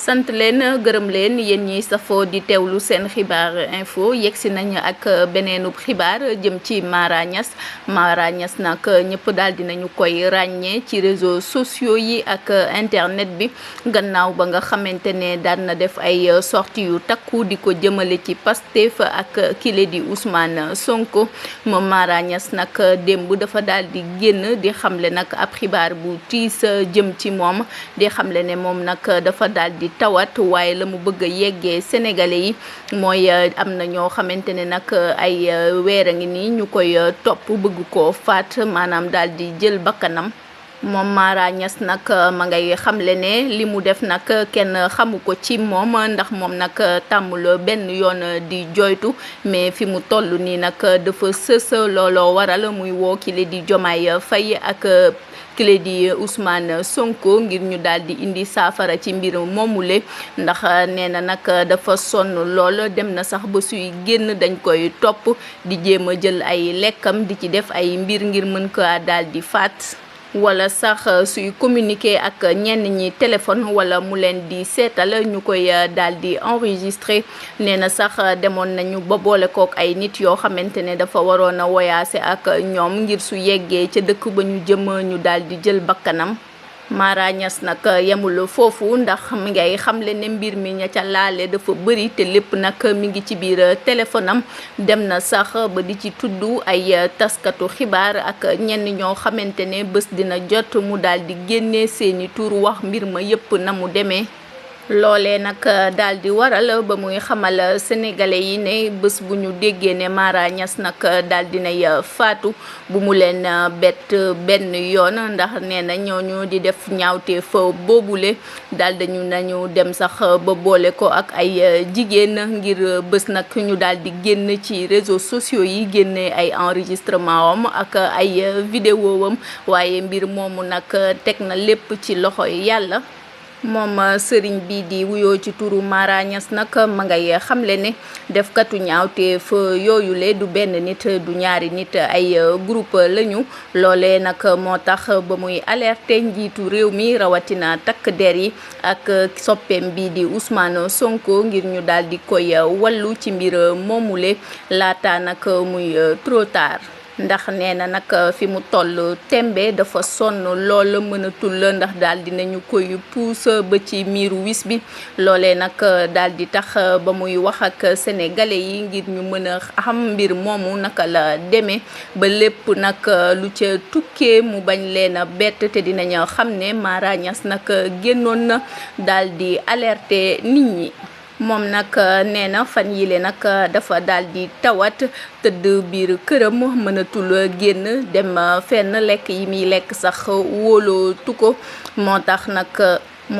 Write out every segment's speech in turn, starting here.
sant leen gërëm leen yéen ñiy safoo di teewlu seen xibaar info yegsi nañ ak beneenub xibaar jëm ci Mara Niass nag ñëpp daal dinañu koy ràññee ci réseaux sociaux yi ak internet bi gannaaw ba nga xamante ne daan na def ay sorties yu takku di ko jëmale ci Pastef ak kile di Ousmane Sonko moom Mara Niass nag démb dafa daal di génn di xamle nag ab xibaar bu tiis jëm ci moom di xamle ne moom nag dafa daal di tawat waaye la mu bëgg a yeggee sénégalais yi mooy am na ñoo xamante ne nag ay weer a ngi nii ñu koy topp bëgg koo faat maanaam daal di jël bakkanam moom Mara Niass nag ma ngay xamle ne li mu def nag kenn xamu ko ci moom ndax moom nag tàmmul benn yoon di joytu mais fi mu toll nii nag dafa sës looloo waral muy woo kile di Diomaye Faye ak kile di Ousmane Sonko ngir ñu daal di indi saafara ci mbir moomule ndax nee na nag dafa sonn lool dem na sax ba suy génn dañ koy topp di jéem a jël ay lekkam di ci def ay mbir ngir mën ko daal di faat wala sax suy communiquer ak ñenn ñi téléphone wala mu leen di seetal ñu koy daal di enregistrer nee na sax demoon nañu ba boole kook ay nit yoo xamante ne dafa waroon a woyaase ak ñoom ngir su yeggee ca dëkk ba ñu jëm ñu daal di jël bakkanam Mara Niass nag yemul foofu ndax mi ngay xamle ne mbir mi ña ca laale dafa bëri te lépp nag mi ngi ci biir téléphone am dem na sax ba di ci tudd ay taskatu xibaar ak ñenn ñoo xamante ne bés dina jot mu daal di génne seeni tur wax mbir ma yépp na mu demee loolee nag daal di waral ba muy xamal sénégalais yi ne bés bu ñu déggee ne Mara Niass nag daal dinay faatu bu mu leen bett benn yoon ndax nee na ñooñu di def ñaawteef boobule daal nañu dem sax ba boole ko ak ay jigéen ngir bés nag ñu daal di génn ci réseaux sociaux yi génne ay enregistrement am ak ay vidéo am waaye mbir moomu nag teg na lépp ci loxo yàlla. moom sëriñ bi di wuyoo ci turu Mara Niass nag ma ngay xamle ne defkatu ñaawteef yooyule du benn nit du ñaari nit ay groupe lañu loolee nag moo tax ba muy alerter njiitu réew mi rawatina takk der yi ak soppeem bi di Ousmane Sonko ngir ñu daal di koy wallu ci mbir moomule laata nag muy trop tard. ndax nee na nag fi mu toll tembe dafa sonn lool mënatul ndax daal dinañu koy puus ba ci miiru wis bi loolee nag daal di tax ba muy wax ak sénégalais yi ngir ñu mën a xam mbir moomu naka la demee ba lépp nag lu ca tukkee mu bañ leen a bett te dinañu xam ne Mara Niass nag génnoon na daal di alerter nit ñi. moom nag nee na fan yile nag dafa daal di tawat tëdd biir këram mënatul génn dem fenn lekk yi muy lekk sax wóolootu ko moo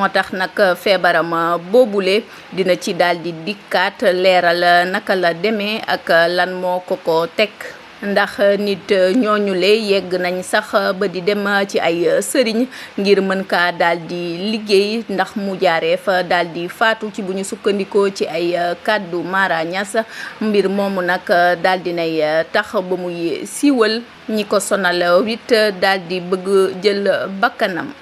tax nag feebaram boobule dina ci daal di dikkaat leeral naka la demee ak lan moo ko teg. ndax nit ñooñu le yegg nañ sax ba di dem ci ay sëriñ ngir mën kaa daal di liggéey ndax mu jaaree fa daal di faatu ci bu ñu sukkandikoo ci ay kàddu Mara Niass mbir moomu nag daal di nay tax ba muy siiwal ñi ko sonal wit daal di bëgg jël bakkanam